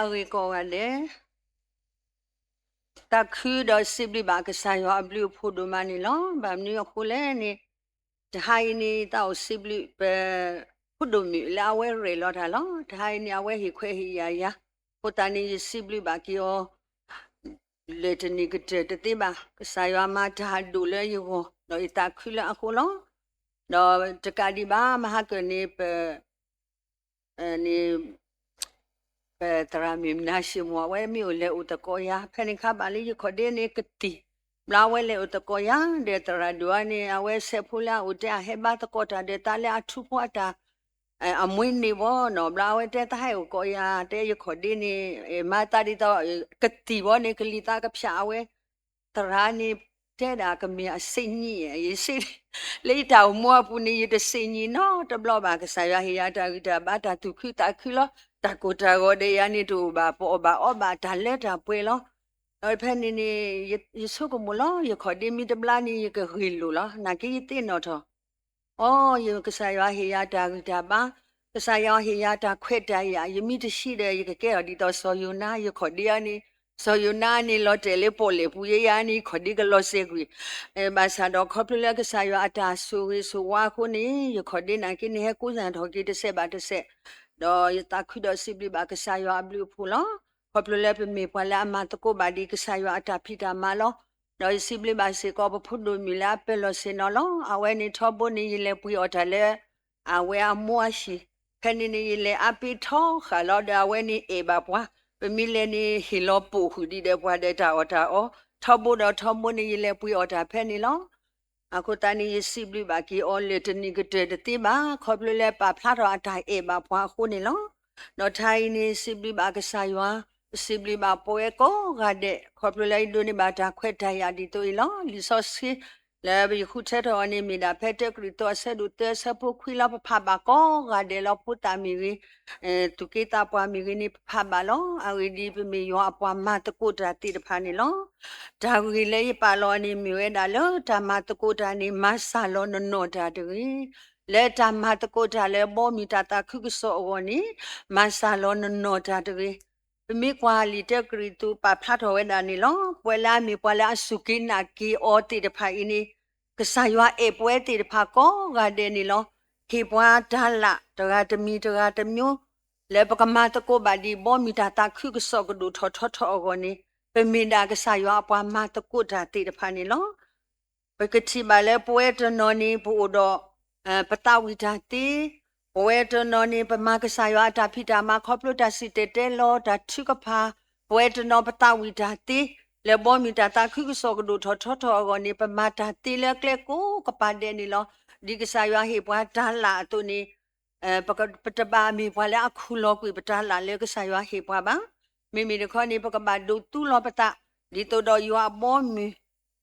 အဂ့ၢ်ကိးဂၤဒဲး, သးခုဒီးစံးဘျုးဘၣ်ကစၢ်ယွၤအဘျုးအဖှိၣ်ဒိၣ်မးန့ၣ်လီၤ. ဘၣ်မနုၤအဃိလဲၣ်န့ၣ်, တဟါအံၤန့ၣ် ယသးအိၣ်စံးဘျုးပဖိဒိၣ်မုၣ်လၢအဝဲရဲၣ်လီၤတၢ်လီၤ. တဟါအံၤန့ၣ် အဝဲဟ့ၣ်ခွဲးဟ့ၣ်ယာ်ယၤ, အဃိသတးန့ၣ် ယစံးဘျုးဘၣ်က့ၤအီၤ လၢာ်တနံၤကတၢၢ်တသ့ဘၣ်. ကစၢ်ယွၤမၤတၢ်အဒိၣ်လၢယဂီၢ်, ဒီးယသးခုလၢအဃိလီၤ. ဒီးတကးဒံးဘၣ် မဟါကၢၣ်န့ၣ် ပ န့ၣ် ပသရၣ်မုၣ်မနၤၡ့မိၢ် အဝဲမ့ၢ်အိၣ်လဲၤအိၣ်သကိးယၤ, ဖဲန့ၣ်ခါဘၣ်လၢယခီၣ်ဒ့န့ၣ်ကတံၢ်, ဘျီအဝဲလဲၤအိၣ်သကိးယၤ ဒီးသရၣ်ဒိၣ်အံၤန့ၣ် အဝဲဆဲးဖိလၢအအိၣ်တဲအဟဲဘါသကိးတၢ်ဒီးသးလၢအထူဖိအတၢ် အမွေးနေ့ဘီနီၤ. ဘျီအဝဲတဲသးဟဲအိၣ်ကိးယၤ တဲယခီၣ်ဒ့န့ၣ် မၤသးဒ်သိး ကတံၢ်ဘီန့ၣ် ကလံၤသးကဖၠးအဝဲ သရၣ်န့ၣ် တဲဒၣ်ကမ့ၢ်အစ့ၣ်ညံ, ယစ့ၣ် လၢယတၢ်အိၣ်မူအပူၤန့ၣ် ယတစ့ၣ်ညံနီတဘျီဘၣ်. ကစၢ်ယွၤဟ့ၣ်ယၤတၢ်ဂံၢ်တၢ်ဘါတၢ်သူၣ်ခုသးခုလီၤ. တၢ်ကိၢ်တၢ်ဂီၤဒီးယၤန့ၣ် တအိၣ်ဘၣ် ပအီၣ်ဘၣ်အီဘၣ်တၢ်လၢတၢ်ပှဲၤလီၤ. ဒီးဖဲန့ၣ်န့ၣ် ယဆိကမိၣ်လီၤ ယခီၣ်ဒ့မ့ၢ်တဘျါန့ၣ် ယကဂ့ၢ်လိာ်လီၤ. နာ်က့ယသ့ၣ်နီၣ်ထီၣ် အိ ယကစၢ်ယွၤဟ့ၣ်ယၤတၢ်ဂံၢ်တၢ်ဘါ, ကစၢ်ယွၤဟ့ၣ်ယၤတၢ်ခွဲးတၢ်ယာ်, ယမ့ၢ်တဆံးဒီး ယကကဲထီၣ်ဒ်သိးစီၤယိၤနါ ယခီၣ်ဒ့အံၤန့ၣ်, စီၤယိၤနါန့ၣ် လီၤတဲာ်လၢပီၣ်လဲၣ်ပူၤ ယဲယၤန့ၣ် ယခီၣ်ဒ့ကလီၤစဲၤကွံာ်, ဘၣ်ဆၣ်ဒီးခီဖျိလၢကစၢ်ယွၤအတၢ်ဆိၣ်ဂ့ၤဆိၣ်ဝါအဃိန့ၣ် ယခီၣ်ဒ့နာ်က့န့ၣ် ဟဲကူစၢ်ထီၣ်က့ၤတစဲးဘၣ်တစဲး, ဒီးယသးခုဒီးစံးဘျုးဘၣ်ကစၢ်ယွၤအဘျုးအဖှိၣ်လီၤ. ခီဖျိလၢပမ့ၢ်ပှၤလၢအမၤသကိးဘၣ်ဒံးကစၢ်ယွၤအတၢ်ဖံးတၢ်မၤလီၤ. ဒီးယစံးဘျုးဘၣ်စ့ၢ်ကီး ပဖိဒိၣ်မုၣ်လၢအပၢၤလီၢ်ဆ့ၣ်နီၤလီၤ. အဝဲန့ၣ်ထီဘိန့ၣ် ယလဲၤပှ့ၤအီၣ်တၢ်လၢ အဝဲအမိၢ်အဟံၣ်, ဖဲန့ၣ်န့ၣ် ယလဲၤအါပ့ၤထီဃာ်လီၤဒီး အဝဲန့ၣ်အဲၣ်ဘၣ်ပှၤ, ပမ့ၢ်လဲၤန့ၣ် ဟ့ၣ်လီၤပိာ်ဃုာ်ဒံးဒီးပှၤဒီးတၢ်အီၣ်တၢ်အီ, ထီဘိဒီးထီဘိန့ၣ် ယလဲၤပှ့ၤအီၣ်တၢ်ဖဲန့ၣ်လီၤ. အဃိသတးန့ၣ် ယစံးဘျုးဘၣ်က့ၤအီၤလၢာ်တနံၤကတၢၢ်တသ့ဘၣ် ခီဖျိလၢပာ်ဖျါထီၣ်အတၢ်အဲၣ်ဘၣ်ပှၤအဃိန့ၣ်လီၤ. ဒီးတဟါအံၤန့ၣ် စံးဘျုးဘၣ်ကစၢ်ယွၤ, စံးဘျုးဘၣ်ပဝဲကိးဂၤဒဲး ခီဖျိလၢယဒိးန့ၢ်ဘၣ်တၢ်ခွဲးတၢ်ယာ်ဒ်သိးအံၤလီၤ. လံာ်စီဆှံ လၢယဃုထၢထီၣ်အီၤန့ၣ် မ့ၢ်ဒၣ်ဖဲတၢကရံၣ်သူးအဆၢဒိၣ်သၢအဆၢဖိခွံလီၤ. ပဖးဘၣ်ကိးဂၤဒဲးလီၤ. ဖိသၣ်မ့ၢ်ဂ့ၤ, သူၣ်က့သးပှၢ်မ့ၢ်ဂ့ၤန့ၣ် ပဖးဘၣ်လီၤ. အဂ့ၢ်ဒ်အံၤ ပမ့ၢ်ယွၤအပှၤမၤသကိးတၢ်သ့ၣ်တဖၣ်န့ၣ်လီၤ. တၢ်ဂ့ၢ်လၢယပာ်လီၤအီၤန့ၣ် မ့ၢ်ဝဲဒၣ်လၢတၢ်မၤသကိးတၢ်န့ၣ် မၤစၢ်လီၤနနီၢ်တၢ်တဂ့ၤ. လၢတၢ်မၤသကိးတၢ်လၢဘီမုၢ်တၢ်သးခုကစီၣ်အဂီၢ်န့ၣ် မၤစၢ်လီၤနနီၢ်တၢ်တဂ့ၤ. ပမ့ၢ်ကွၢ်လံာ်တၢကရံၣ်သူးပာ်ဖျါထီၣ်ဝဲဒၣ်န့ၣ်လီၤ. ပဝဲလၢအမ့ၢ်ပှၤလၢအစူၢ်က့ၤနာ်က့ၤအီၤသ့ၣ်တဖၣ်အံၤန့ၣ် ကစၢ်ယွၤအဲၣ်ပဝဲသ့ၣ်တဖၣ်ကိးဂၤဒဲးန့ၣ်လီၤ. ဟ့ၣ်ပှၤတၤလၣ်တဂၤတမံၤတဂၤတမျိုး လၢပကမၤသကိးဘၣ်ဒံး ဘီမုၢ်တၢ်သးခုကစီၣ်ကဒိၣ်ထီၣ်ထီထီၣ်အဂီၢ်န့ၣ် ပမ့ၢ်ဒၣ်ကစၢ်ယွၤအပှၤမၤသကိးတၢ်သ့ၣ်တဖၣ်န့ၣ်လီၤ. ပကထံၣ်ဘၣ်လၢပဝဲတနီၤန့ၣ် ပအိၣ်ဒီး ပသးဝံၣ်တၢ်သ့, ပဝဲတနီၤန့ၣ် ပမၤကစၢ်ယွၤအတၢ်ဖံးတၢ်မၤ ခီဖျိတၢ်စံၣ်တဲၤတဲလီၤတၢ်ထုကဖၣ်, ပဝဲတနီၤပသးဝံၣ်တၢ်သ့, လၢဘီမုၢ်တၢ်သးခုကစီၣ်ကဒိၣ်ထီၣ်ထီထီၣ်အဂီၢ်န့ၣ် ပမၤတၢ်သ့လၢကျဲကိးကပၤဒဲးန့ၣ်လီၤ. ဒ်ကစၢ်ယွၤဟ့ၣ်ပှၤတၤလၣ်အသိးန့ၣ် ပက ပတဘၣ်မ့ၢ်ပှၤလၢအခူၣ်လီၤကွံာ်ပတၤလၣ်လၢကစၢ်ယွၤဟ့ၣ်ပှၤဘၣ်. မ့မ့ၢ်တခီန့ၣ် ပကဘၣ်ဒိးသူလီၤပသး ဒ်သိးဒီးယွၤအဘီမုၢ်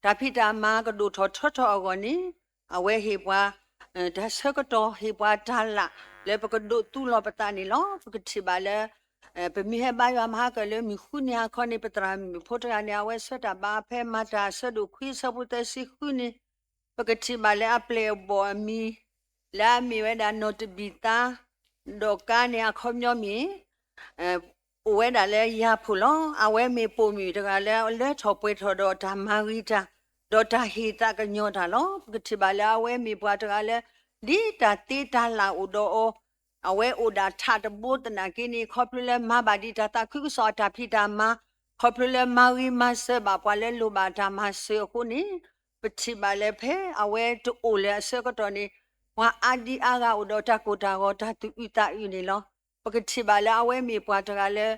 တၢ်ဖံးတၢ်မၤကဒိၣ်ထီၣ်ထီထီၣ်အဂီၢ်န့ၣ် အဝဲဟ့ၣ်ပှၤ တၢ်ဆၢကတီၢ် ဟ့ၣ်ပှၤတၤလၣ် လၢပကဒိးသူလီၤပသးန့ၣ်လီၤ. ပကထံၣ်ဘၣ်လၢ ပမ့ၢ်ဟဲဘါယွၤမဟါကၢၣ်လၢမုၢ်ဃုနံၤဟါခီန့ၣ် ပသရၣ်မုၣ်ဖိတဂၤန့ၣ် အဝဲဆှၢတၢ်ဘါဖဲမၤတၢ်အဆၢဒိၣ်ခွံအဆၢဖိသၢဆံဃုန့ၣ် ပကထံၣ်ဘၣ်လၢအပျဲၢ်အဘီၣ်အမံၤ လၢအမ့ၢ်ဝဲဒၣ်နီၢ်တဘံၣ်သါ ဒီးကါန့ၣ်အခီပညီမ့ၢ် အိၣ်ဝဲဒၣ်လၢယၤဖှိၣ်လီၤ. အဝဲမ့ၢ်ပိာ်မုၣ်တဂၤလၢအလၢထီၣ်ပှဲၤထီၣ်ဒီးတၢ်မၤဂ့ၤတၢ် ဒီးတၢ်ဟ့ၣ်သးကညီၤတၢ်လီၤ. ပကထံၣ်ဘၣ်လၢအဝဲမ့ၢ်ပှၤတဂၤလၢ ဒ်တၢ်သ့တၤလၣ်အိၣ်ဒီးအီၤ အဝဲအိၣ်ဒၣ်ထးတဘိသနာ်က့န့ၣ် ခီဖျိလၢမၤဘၣ်ဒံးတၢ်သးခုကစီၣ်အတၢ်ဖံးတၢ်မၤ ခီဖျိလၢမၤဂ့ၤမၤစၢၤဘၣ်ပှၤလၢလိၣ်ဘၣ်တၢ်မၤစၢၤအဃိန့ၣ် ပထံၣ်ဘၣ်လၢဖဲအဝဲတအိၣ်လၢအဆၢကတီၢ်န့ၣ် ပှၤအါဒံအါဂၤအိၣ်ဒီးတၢ်ကိၢ်တၢ်ဂီၤတၢ်သူၣ်အုးသးအုးန့ၣ်လီၤ. ပကထံၣ်ဘၣ်လၢအဝဲမ့ၢ်ပှၤတဂၤလၢ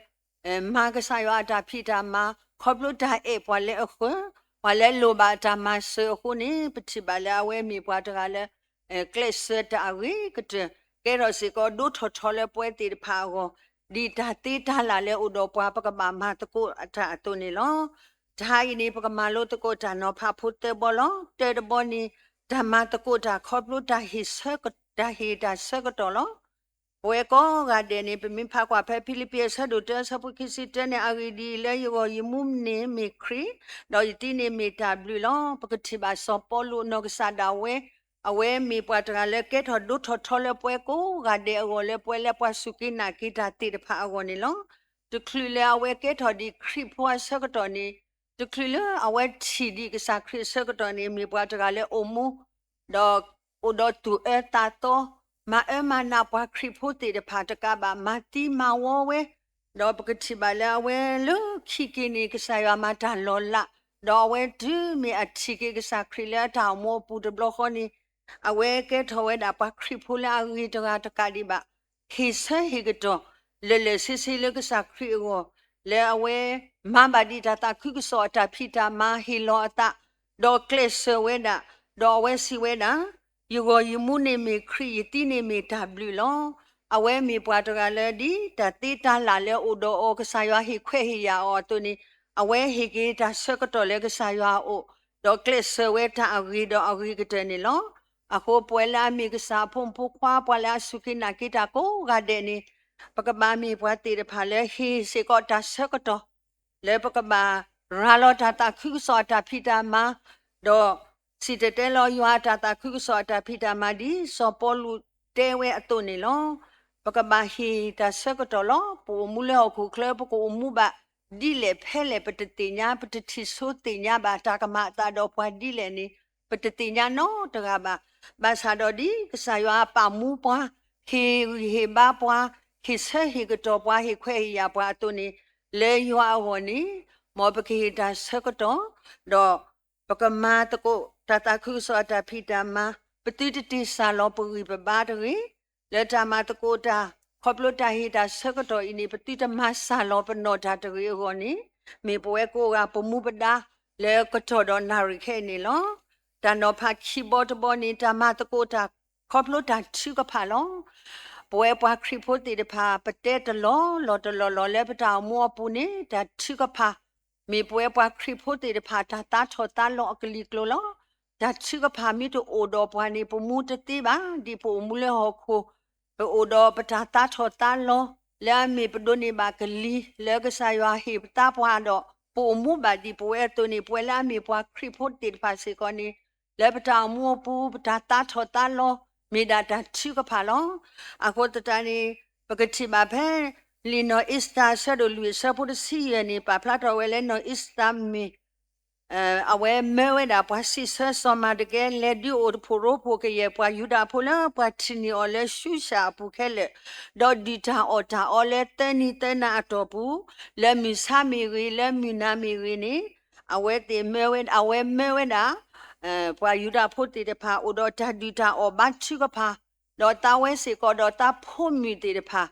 မၤကစၢ်ယွၤအတၢ်ဖံးတၢ်မၤ ခီဖျိတၢ်အဲၣ်ပှၤလၢအဃၢၤ ပှၤလၢလိၣ်ဘၣ်တၢ်မၤစၢၤအဃိန့ၣ် ပထံၣ်ဘၣ်လၢအဝဲမ့ၢ်ပှၤတဂၤလၢ ကျဲးစၢးတၢ်အဂ့ၤကတၢၢ် ကဲထီၣ်စ့ၢ်ကီးဒိထီၣ်ထီလၢပဝဲသ့ၣ်တဖၣ်အဂီၢ် ဒ်တၢ်သ့တၤလၣ်လၢအိၣ်ဒီးပှၤ ပကဘၣ်မၤသကိးအတၢ်အသိးန့ၣ်လီၤ. တဟါအံၤန့ၣ် ပကမၤလိသကိးတၢ်နီၤဖးဖိသၢဘီလီၤ. တၢတဘီန့ၣ် တၢ်မၤသကိးတၢ်ခီဖျိတၢ်ဟ့ၣ်ဆၢက တၢ်ဟ့ၣ်တၢ်ဆၢကတီၢ်လီၤ. ပဝဲကိးဂၤဒဲးန့ၣ် ပမ့ၢ်ဖးကွၢ်ဖဲဖံလံးပံးအဆၢဒိၣ်တၢအဆၢဖိခံဆံတၢန့ၣ် အဂ့ၢ်ဒ်အံၤ လၢယဂီၢ်ယမူန့ၣ်မ့ၢ်ခရံာ်, ဒီးယသံန့ၣ်မ့ၢ်တၢ်ဘျုးလီၤ. ပကထံၣ်ဘၣ်စီၤပီလူးအနီၢ်ကစၢ်ဒၣ်ဝဲ အဝဲမ့ၢ်ပှၤတဂၤလၢကဲထီၣ်ဒိထီၣ်ထီလၢပဝဲကိးဂၤဒဲးအဂီၢ် လၢပဝဲလၢပှၤစူၢ်က့ၤနာ်က့ၤတၢ်သ့ၣ်တဖၣ်အဂီၢ်န့ၣ်လီၤ. တချုးလၢအဝဲကဲထီၣ်ဒံးခရံာ်ဖိအဆၢကတီၢ်န့ၣ်, တချုးလၢအဝဲထံၣ်ဒံးကစၢ်ခရံာ်အဆၢကတီၢ်န့ၣ် မ့ၢ်ပှၤတဂၤလၢအိၣ်မူ ဒီးအိၣ်ဒီးတူၢ်အၢသးသီ, မၤအၢမၤနးပှၤခရံာ်ဖိသ့ၣ်တဖၣ်တကးဘၣ် မၤသံမၤဝီဝဲ, ဒီးပကထံၣ်ဘၣ်လၢအဝဲလၢခံက့ၤန့ၣ် ကစၢ်ယွၤမၤတၢ်လီၤလး, ဒီးအဝဲတုၤမ့ၢ်အထံၣ်က့ၤကစၢ်ခရံာ်လၢအတၢ်အိၣ်မူအပူၤတဘျီဃီန့ၣ်, အဝဲကဲထီၣ်ဝဲဒၣ်ပှၤခရံာ်ဖိလၢအဂ့ၤတဂၤတကးဒံးဘၣ် ဟ့ၣ်ဆၢဟ့ၣ်ကတီၢ် လၢာ်လၢာ်ဆ့ဆ့လၢကစၢ်ခရံာ်အဂီၢ်, လၢအဝဲမၤဘၣ်ဒံးတၢ်သးခုကစီၣ်အတၢ်ဖံးတၢ်မၤဟ့ၣ်လီၤအသး, ဒီးကျဲးစၢးဝဲဒၣ်, ဒီးအဝဲစံးဝဲဒၣ်, ယဂီၢ်ယမူန့ၣ်မ့ၢ်ခရံာ်, ယသံန့ၣ်မ့ၢ်တၢ်ဘျုးလီၤ. အဝဲမ့ၢ်ပှၤတဂၤလၢဒ်တၢ်သ့တၢ်လၢ်လၢအိၣ်ဒီးအီၤ ကစၢ်ယွၤဟ့ၣ်ခွဲးဟ့ၣ်ယာ်အီၤအသိးန့ၣ်, အဝဲဟ့ၣ်က့ၤတၢ်ဆၢကတီၢ်လၢကစၢ်ယွၤအအိၣ်, ဒီးကျဲးစၢးဝဲတၢ်အဂ့ၤဒီးအဂ့ၤကတၢၢ်န့ၣ်လီၤ. အဃိပဝဲလၢအမ့ၢ်ကစၢ်အဖိမုၣ်ဖိခွါ ပှၤလၢအစူၢ်က့ၤနာ်က့ၤတၢ်ကိးဂၤဒဲးန့ၣ်, ပကဘၣ်မ့ၢ်ပှၤသ့ၣ်တဖၣ်လၢဟ့ၣ်စ့ၢ်ကီးတၢ်ဆၢကတီၢ် လၢပကဘၣ်ရၤလီၤတၢ်သးခုကစီၣ်အတၢ်ဖံးတၢ်မၤ, ဒီးစံၣ်တဲၤတဲလီၤယွၤအတၢ်သးခုကစီၣ်အတၢ်ဖံးတၢ်မၤ ဒ်စီၤပီလူးတဲဝဲအသိးန့ၣ်လီၤ. ပကဘၣ်ဟ့ၣ်တၢ်ဆၢကတီၢ်လီၤ. ပအိၣ်မူလၢဟီၣ်ခိၣ်ချၢ ပကအိၣ်မူဘၣ်ဒ်လဲၣ်ဖဲလဲၣ် ပတသ့ၣ်ညါ, ပတထံၣ်ဆိသ့ၣ်ညါဘၣ်တၢ်ကမၤအသးဒီးပှၤဒ်လဲၣ်န့ၣ် ပတသ့ၣ်ညါနီတဂၤဘၣ်. ဘၣ်ဆၣ်ဒီးဒ်ကစၢ်ယွၤအပာ်မူပှၤ, ဟ့ၣ်ဂံၢ်ဟ့ၣ်ဘါပှၤ, ဟ့ၣ်ဆၢဟ့ၣ်ကတီၢ်ပှၤ, ဟ့ၣ်ခွဲးဟ့ၣ်ယာ်ပှၤအသိးန့ၣ်, လၢယွၤအဂီၢ်န့ၣ်, မ်ပကဟ့ၣ်တၢ်ဆၢကတီၢ်, ဒီးပကမၤသကိးတၢ်သးခုကစီၣ်အတၢ်ဖံးတၢ်မၤ, ပသုတတ့ၢ်စၢ်လီၤပဂံၢ်ပဘါတဂ့ၤ. လၢတၢ်မၤသကိးတၢ် ခီဖျိတၢ်ဟ့ၣ်တၢ်ဆၢကတီၢ်အံၤန့ၣ် ပသုတမၤစၢ်လီၤပနီၢ်တၢ်တဂ့ၤအဂီၢ်န့ၣ်, မ့ၢ်ပဝဲကိးဂၤပမူပဒါလၢကတီၢ်ဒီးနၣ်ရံၣ်ခဲအံၤန့ၣ်လီၤ. တၢ်နီၤဖးခံဘီတဘီန့ၣ် တၢ်မၤသကိးတၢ်ခီဖျိတၢ်ထုကဖၣ်လီၤ. ပဝဲပှၤခရံာ်ဖိသ့ၣ်တဖၣ် ပတဲတလီၢ်လီၢ်တလီၢ်လီၢ်လၢပတၢ်အိၣ်မူအပူၤန့ၣ် တၢ်ထုကဖၣ် မ့ၢ်ပဝဲပှၤခရံာ်ဖိသ့ၣ်တဖၣ် တၢ်သးထီၣ်သးလီၤအကလံၤကျိၤလီၤ. တၢ်ထုကဖၣ်မ့ၢ်တအိၣ်ဒီးပှၤန့ၣ် ပမူတသ့ဘၣ်, ဒ်ပအိၣ်မူလၢဟီၣ်ခိၣ်, ပအိၣ်ဒီးပတၢ်သးထီၣ်သးလီၤ, လၢအမ့ၢ်ပဒိးန့ၢ်ဘၣ်ကလံၤ လၢကစၢ်ယွၤဟ့ၣ်ပသးပှၤဒီး ပအိၣ်မူဘၣ်ဒ်ပဝဲအသိးန့ၣ် ပဝဲလၢအမ့ၢ်ပှၤခရံာ်ဖိသ့ၣ်တဖၣ်စ့ၢ်ကီးန့ၣ်, လၢပတၢ်အိၣ်မူအပူၤ ပတၢ်သးထီၣ်သးလီၤ မ့ၢ်ဒၣ်တၢ်ထုကဖၣ်လီၤ. အဃိသတးန့ၣ် ပကထံၣ်ဘၣ်ဖဲ လံာ်နီၢ်အ့စတၢၤအဆၢဒိၣ်လွံၢ်အဆၢဖိတဆံယဲၢ်န့ၣ် ပာ်ဖျါထီၣ်ဝဲလၢနီၢ်အ့စတၢၤမ့ၢ် အဝဲမၢဝဲဒၣ်ပှၤစံးဆၢစီၤမၤဒကဲ လဲၤဒုးအိၣ်တဖှိၣ်ရိဖှိၣ်ကယဲၢ်ပှၤယူဒၤဖိလၢပှၤထံၣ်န့ၢ်အီၤလၢၡူၡၣ်အပူၤခဲလၢာ်, ဒီးဒုၣ်တၢ်အီၣ်တၢ်အီလၢသၢနံၤသၢနၤအတီၢ်ပူၤ, လၢမုၢ်ဆါမ့ၢ်ဂ့ၤ လၢမုၢ်နၤမ့ၢ်ဂ့ၤန့ၣ်, အဝဲသ့ၣ်မၢဝဲ အဝဲမၢဝဲဒၣ် ပှၤယူဒၤဖိသ့ၣ်တဖၣ် အိၣ်ဒီးတၢ်ဒုၣ်တၢ်အီၣ်ဘါထုကဖၣ်, ဒီးသးဝဲစ့ၢ်ကီးဒီးသးဖိမုၣ်သ့ၣ်တဖၣ်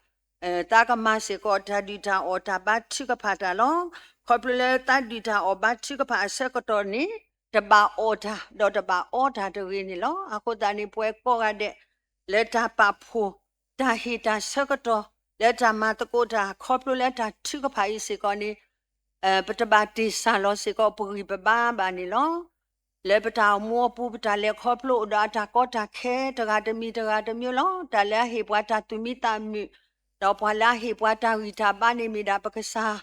သးကမၤစ့ၢ်ကီးတၢ်ဒုၣ်တၢ်အီၣ်တၢ်ဘါထုကဖၣ်တၢ်လီၤ. ခီဖျိလၢသးဒုၣ်တၢ်အီၣ်ဘါထုကဖၣ်အဆၢကတီၢ်န့ၣ် တဘၣ်အီၣ်တၢ် ဒီးတဘၣ်အီတၢ်တဂ့ၤန့ၣ်လီၤ. အဃိသတးန့ၣ် ပဝဲကိးဂၤဒဲး လၢတၢ်ပာ်ဖှိၣ် တၢ်ဟ့ၣ်တၢ်ဆၢကတီၢ် လၢတၢ်မၤသကိးတၢ် ခီဖျိလၢတၢ်ထုကဖၣ်အံၤစ့ၢ်ကီးန့ၣ် ပတဘၣ်တ့ၢ်စၢ်လီၤစ့ၢ်ကီးပဂံၢ်ပဘါဘၣ်န့ၣ်လီၤ. လၢပတၢ်အိၣ်မူအပူၤ ပတၢ်လဲၤခီဖျိအိၣ်ဒီးအတၢ်ကီတၢ်ခဲ တဂၤတမံၤတဂၤတမံၤလီၤ. တၢ်လၢအဟ့ၣ်ပှၤတၢ်သူၣ်မံသးမုာ်, ဒီးပှၤလၢအဟ့ၣ်ပှၤတၢ်ဂံၢ်တၢ်ဘါန့ၣ်မ့ၢ်ဒၣ်ပကစၢ်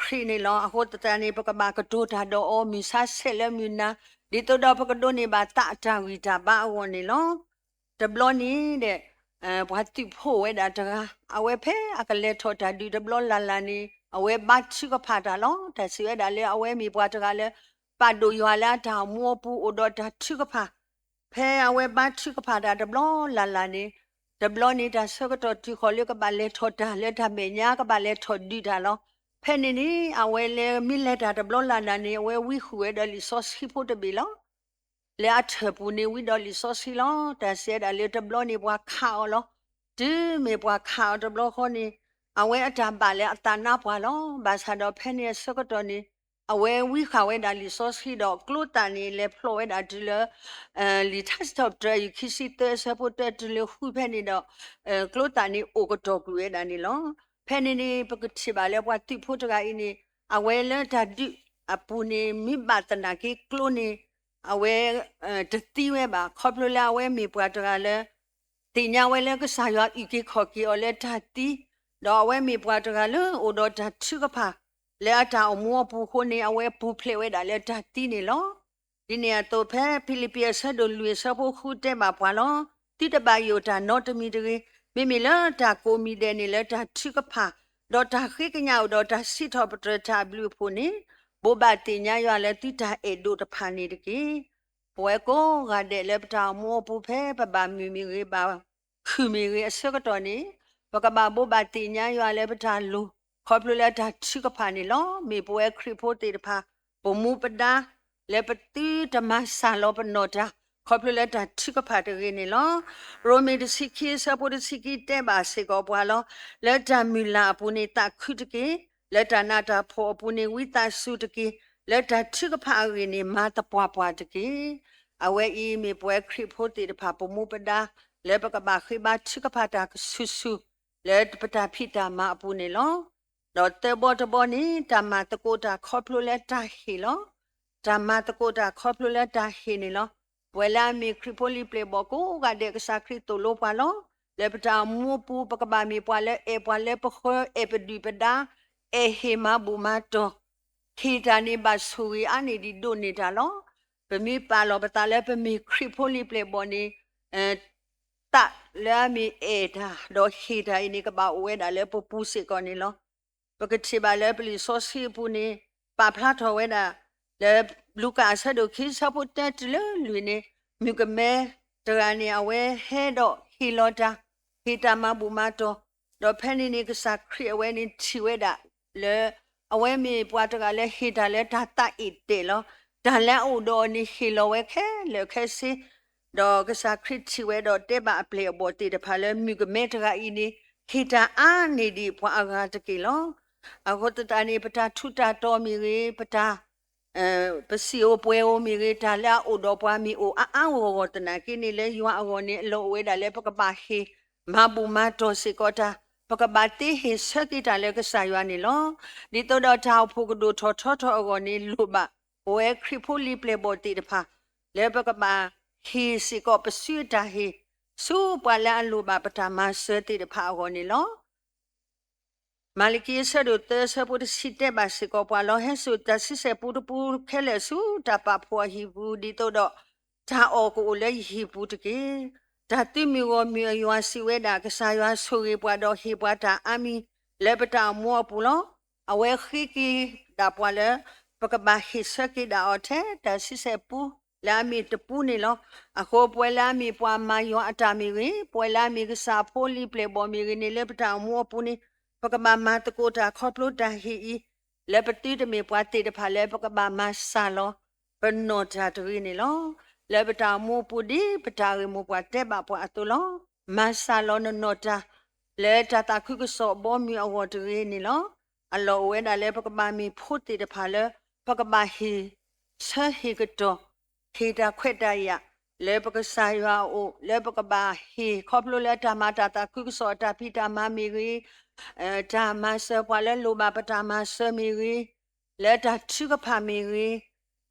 ခရံာ်န့ၣ်လီၤ. အဃိသတးန့ၣ် ပကဘၣ်ကတိၤတၢ်ဒီးအီၤ မုၢ်ဆါဆဲးလၢမုၢ်နၤ, ဒ်သိးဒီးပကဒိးန့ၢ်ဘၣ်သးအတၢ်ဂံၢ်တၢ်ဘါအဂီၢ်န့ၣ်လီၤ. တဘျီန့ၣ်ဒီး ပှၤသုးဖိဝဲဒၣ်တဂၤ အဝဲဖဲအကလဲၤထီၣ်တၢ်ဒုးတဘျီလၢ်လၢ်န့ၣ် အဝဲဘါထုကဖၣ်တၢ်လီၤ. တၢ်စံးဝဲဒၣ်လၢအဝဲမ့ၢ်ပှၤတဂၤလၢ ပာ်ဒိၣ်ယွၤလၢအတၢ်အိၣ်မူအပူၤအိၣ်ဒီးတၢ်ထုကဖၣ်, ဖဲအဝဲဘါထုကဖၣ်တၢ်တဘျီလၢ်လၢ်န့ၣ်, တဘျီန့ၣ်တၢ်ဆၢကတီၢ်တုၤဃီၤလၢကဘၣ်လဲၤထီၣ်တၢ်လၢတၢ်မဲာ်ညါ ကဘၣ်လဲၤထီၣ်ဒုးတၢ်လီၤ. ဖဲန့ၣ်န့ၣ် အဝဲလၢမ့ၢ်လဲၤတၢ်တဘျီလၢ်လၢ်န့ၣ် အဝဲဝံဃုာ်ဝဲဒီးလံာ်စီဆှံဖိတဘ့ၣ်လီၤ. လၢအထၢၣ်ပူၤန့ၣ်ဝံဒီးလံာ်စီဆှံလီၤ. တၢ်စံးဝဲဒၣ်လၢတဘျီန့ၣ်ပှၤခးအီၤလီၤ. တုၤမ့ၢ်ပှၤခးအီၤတဘျီဃီန့ၣ် အဝဲအတၢ်ဘၣ်လၢအသးနါပှၢ်လီၤ. ဘၣ်ဆၣ်ဒီးဖဲန့ၣ်အဆၢကတီၢ်န့ၣ် အဝဲဝံဃာ်ဝဲဒၣ်လံာ်စီဆှံဒီးကျိသၣ်န့ၣ် လဲၤဖျိးဝဲဒၣ်တုၤလၢ လံာ်ထါစံးထီၣ်ပတြၢၤ အယူၢ်ခံဆံသၢ အဆၢဖိတၢတုၤလၢဃုဖဲန့ၣ်ဒီး ကျိသၣ်န့ၣ်အိၣ်ကတီၢ်ကွံာ်ဝဲဒၣ်န့ၣ်လီၤ. ဖဲန့ၣ်န့ၣ် ပကထံၣ်ဘၣ်လၢပှၤသုးဖိတဂၤအံၤန့ၣ် အဝဲလၢတၢ်ဒုးအပူၤန့ၣ် မ့ၢ်ဘၣ်သနာ်က့ကျိန့ၣ် အဝဲတသံဝဲဘၣ်. ခီဖျိလၢအဝဲမ့ၢ်ပှၤတဂၤလၢ သ့ၣ်ညါဝဲလၢကစၢ်ယွၤအုၣ်က့ၤခီၣ်က့ၤအီၤလၢတၢ်သံ, ဒီးအဝဲမ့ၢ်ပှၤတဂၤလၢအိၣ်ဒီးတၢ်ထုကဖၣ် လၢအတၢ်အိၣ်မူအပူၤအဃိန့ၣ် အဝဲပူၤဖျဲးဝဲဒၣ်လၢတၢ်သံန့ၣ်လီၤ. ဒ်န့ၣ်အသိးဖဲဖံလံးပံးအဆၢဒိၣ်လွံၢ်အဆၢဖိဃုတဲဘၣ်ပှၤလီၤ. သုတဘၣ်ယိၣ်တၢ်နီတမံၤတဂ့ၤ, မ့မ့ၢ်လၢတၢ်ကိးမံၤဒဲးန့ၣ်လၢတၢ်ထုကဖၣ် ဒီးတၢ်ဃ့ကညးအိၣ်ဒီးတၢ်စံးထီၣ်ပတြၢၤတၢ်အဘျုးအဖှိၣ်န့ၣ်, ဘိးဘၣ်သ့ၣ်ညါယွၤလၢသုတၢ်အဲၣ်ဒိးတဖၣ်န့ၣ်တက့ၢ်. ပဝဲကိးဂၤဒဲးလၢပတၢ်အိၣ်မူအပူၤဖဲပဘၣ်မုာ်မ့ၢ်ဂ့ၤ ဘၣ်ခုၣ်မ့ၢ်ဂ့ၤအဆၢကတီၢ်န့ၣ်, ပကဘၣ်ဘိးဘၣ်သ့ၣ်ညါယွၤလၢပတၢ်လိၤ ခီဖျိလၢတၢ်ထုကဖၣ်န့ၣ်လီၤ. မ့ၢ်ပဝဲခရံာ်ဖိသ့ၣ်တဖၣ် ပမူပဒါ လၢပသုတမၤစှၤလီၤပနီၢ်တၢ် ခီဖျိလၢတၢ်ထုကဖၣ်တဂ့ၤန့ၣ်လီၤ. ရိမ့ၤတဆံခံအဆၢဖိတဆံခံတဲဘၣ်စ့ၢ်ကီးပှၤလီၤ. လၢတၢ်မုၢ်လၢ်အပူၤန့ၣ်သးခုတက့ၢ်. လၢတၢ်နးတၢ်ဖှီၣ်အပူၤန့ၣ်ဝံသးစူၤတက့ၢ်. လၢတၢ်ထုကဖၣ်အဂ့ၢ်န့ၣ်မၤသပှၢ်ပှၢ်တက့ၢ်. အဝဲအံၤမ့ၢ်ပဝဲခရံာ်ဖိသ့ၣ်တဖၣ် ပမူပဒါ လၢပကဘၣ်ဃ့ဘါထုကဖၣ်တၢ်ကဆူၣ်ဆူၣ် လၢပတၢ်ဖံးတၢ်မၤအပူၤန့ၣ်လီၤ. ဒီးသၢဘီတဘီန့ၣ် တၢ်မၤသကိးတၢ်ခီဖျိလၢတၢ်ဟ့ၣ်လီၤ. တၢ်မၤသကိးတၢ်ခီဖျိလၢတၢ်ဟ့ၣ်န့ၣ်လီၤ. ပဝဲလၢအမ့ၢ်ခရံာ်ဖိလံာ်ပျဲၢ်ဘီၣ်ကိးဂၤဒဲး ကစၢ်ခရံာ်သိၣ်လိပှၤလီၤ. လၢပတၢ်အိၣ်မူအပူၤ ပကဘၣ်မ့ၢ်ပှၤလၢအဲၣ်ပှၤလၢပဃၢၤ အဲၣ်ပဒုၣ်ပဒါ အဲၣ်ဟ့ၣ်မၤဘူၣ်မၤတီၢ် ဟ့ၣ်တၢ်န့ၣ်ဘၣ်ဆိၣ်ဂ့ၤအါန့ၢ်ဒံးဒိးန့ၢ်တၢ်လီၤ. ပမ့ၢ်ပာ်လီၤပသးလၢပမ့ၢ်ခရံာ်ဖိလံာ်ပျဲၢ်ဘီၣ်န့ၣ် သးလၢအမ့ၢ်အဲၣ်တၢ် ဒီးဟ့ၣ်တၢ်အံၤန့ၣ် ကဘၣ်အိၣ်ဝဲဒၣ်လၢပပူၤစ့ၢ်ကီးန့ၣ်လီၤ. ပကထံၣ်ဘၣ်လၢပလံာ်စီဆှံအပူၤန့ၣ် ပာ်ဖျါထီၣ်ဝဲဒၣ် လၢလူၤကၣ်အဆၢဒိၣ်ခံဆၢဖိတၢတုၤလၢလွံၢ်န့ၣ် မုၣ်ကမဲတဂၤန့ၣ် အဝဲဟဲဒီးဟ့ၣ်လီၤတၢ် ဟ့ၣ်တၢ်မၤဘူၣ်မၤတီၢ်, ဒီးဖဲန့ၣ်န့ၣ် ကစၢ်ခရံာ်အဝဲန့ၣ်ထံၣ်ဝဲဒၣ်လၢ အဝဲမ့ၢ်ပှၤတဂၤလၢဟ့ၣ်တၢ်လၢတၢ်သးအ့ၣ်တဲာ်လီၤ. တၢ်လၢအအိၣ်ဒီးအီၤန့ၣ်ဟ့ၣ်လီၤဝဲခဲလၢာ်ခဲဆ့ ဒီးကစၢ်ခရံာ်ထံၣ်ဝဲဒီးတဲဘၣ်အပျဲၢ်အဘီၣ်သ့ၣ်တဖၣ်လၢ မုၣ်ကမဲတဂၤအံၤန့ၣ် ဟ့ၣ်တၢ်အါန့ၢ်ဒံးပှၤအဂၤတက့ၢ်လီၤ. အဃိသတးန့ၣ် ပတၢ်ထူးတၢ်တီၤမ့ၢ်ဂ့ၤ, ပတၢ် ပစံၣ်ဧိၤပှဲၤဧိၤမ့ၢ်ဂ့ၤ, တၢ်လၢအအိၣ်ဒီးပှၤမ့ၢ်အိၣ်အါအါဂီၢ်ဂီၢ်သနာ်က့န့ၣ် လၢယွၤအဂီၢ်န့ၣ် အလီၢ်အိၣ်ဝဲဒၣ်လၢပကဘၣ်ဟ့ၣ်မၤဘူၣ်မၤတီၢ်စ့ၢ်ကီးတၢ်, ပကဘၣ်သ့ဟ့ၣ်ဆၢက့ၤတၢ်လၢကစၢ်ယွၤန့ၣ်လီၤ. ဒ်သိးဒီးတၢ်အိၣ်ဖှိၣ်ကဒိၣ်ထီၣ်ထီထီၣ်အဂီၢ်န့ၣ် လိၣ်ဘၣ်ပဝဲခရံာ်ဖိလံာ်ပျဲၢ်ဘီၣ်သ့ၣ်တဖၣ် လၢပကဘၣ်ဟ့ၣ်စ့ၢ်ကီးပစုတၢ်ဟ့ၣ် ဆူပှၤလၢအလိၣ်ဘၣ်ပတၢ်မၤစၢၤသ့ၣ်တဖၣ်အဂီၢ်န့ၣ်လီၤ. မၤလကံအဆၢဒိၣ်သၢဆၢဖိတဆံတဲဘၣ်စ့ၢ်ကီးပှၤလီၤ. ဟဲစိာ်တၢ်ဆံဆဲၣ်ပူတပူခဲလၢာ်ဆူတၢ်ပာ်ဖှိၣ်အဟံၣ်ပူၤ, ဒ်သိးဒီးတၢ်အီၣ်ကအိၣ်လၢယဟံၣ်ပူၤတက့ၢ်. တၢ်သုးမုၢ်ဂီၢ်မုၢ်အယွၤစံးဝဲဒၣ်, ကစၢ်ယွၤဆိၣ်ဂ့ၤပှၤဒီးဟ့ၣ်ပှၤတၢ်အါမံၤ လၢပတၢ်အိၣ်မူအပူၤလီၤ. အဝဲဃ့က့ၤဒၣ်ပှၤလၢ ပကဘၣ်ဟ့ၣ်ဆၢက့ၤဒၣ်အီၤထဲတၢ်ဆံဆဲၣ်ပူ လၢအမ့ၢ်တပူန့ၣ်လီၤ. အဃိပဝဲလၢအမ့ၢ်ပှၤမၤယွၤအတၢ်မ့ၢ်ဂ့ၤ, ပဝဲလၢအမ့ၢ်ကစၢ်အဖိလံာ်ပျဲၢ်ဘီၣ်မ့ၢ်ဂ့ၤန့ၣ် လၢပတၢ်အိၣ်မူအပူၤန့ၣ် ပကဘၣ်မၤသကိးတၢ်ခီဖျိတၢ်ဟ့ၣ်အံၤ လၢပသုတမ့ၢ်ပှၤသ့ၣ်တဖၣ်လၢပကဘၣ်မၤစှၤလီၤ ပနီၢ်တၢ်တဂ့ၤန့ၣ်လီၤ. လၢပတၢ်အိၣ်မူအပူၤဒ်ပတၢ်ဂ့ၢ်မိၢ်ပှၢ်တဲဘၣ်ပှၤအသိးလီၤ. မၤစှၤလီၤနနီၢ်တၢ် လၢတၢ်သးခုကစီၣ်ဘီမုၢ်အဂီၢ်တဂ့ၤန့ၣ်လီၤ. အလီၢ်အိၣ်ဝဲဒၣ်လၢပကဘၣ်မ့ၢ်ဖိသ့ၣ်တဖၣ်လၢ ပကဘၣ်ဟ့ၣ်ဆၢဟ့ၣ်ကတီၢ် ဟ့ၣ်တၢ်ခွဲးတၢ်ယာ် လၢပကစၢ်ယွၤအအိၣ် လၢပကဘၣ်ဟ့ၣ်ခီဖျိလၢတၢ်မၤတၢ်သးခုကစီၣ်အတၢ်ဖံးတၢ်မၤမ့ၢ်ဂ့ၤ, တၢ်မၤစၢၤပှၤလၢလိၣ်ဘၣ်ပတၢ်မၤစၢၤမ့ၢ်ဂ့ၤ, လၢတၢ်ထုကဖၣ်မ့ၢ်ဂ့ၤ,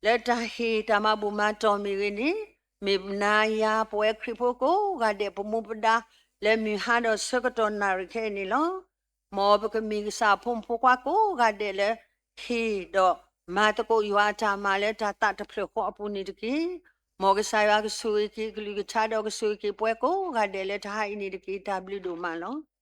လၢတၢ်ဟ့ၣ်တၢ်မၤဘူၣ်မၤတီၢ်မ့ၢ်ဂ့ၤန့ၣ်, မ့ၢ်နၤယၤပဝဲခရံာ်ဖိကိးဂၤဒဲးပမူပဒါ လၢမုၢ်ဟါဒီးဆၢကတီၢ်နၣ်ရံၣ်ခဲအံၤန့ၣ်လီၤ. မ်ပကမ့ၢ်ကစၢ်အဖိမုၣ်ဖိခွါကိးဂၤဒဲးလၢ ဟ့ၣ်ဒီးမၤသကိးယွၤအတၢ်မၤလၢတၢ်သးတဖျၢၣ်ဃီအပူၤန့ၣ်တက့ၢ်. မ်ကစၢ်ယွၤကဆိၣ်ဂ့ၤက့ၤအကလုၢ်ကထါဒီးကဆိၣ်ဂ့ၤက့ၤပဝဲကိးဂၤဒဲးလၢတဟါအံၤန့ၣ်တက့ၢ်. တၢ်ဘျုးဒိၣ်မးလီၤ.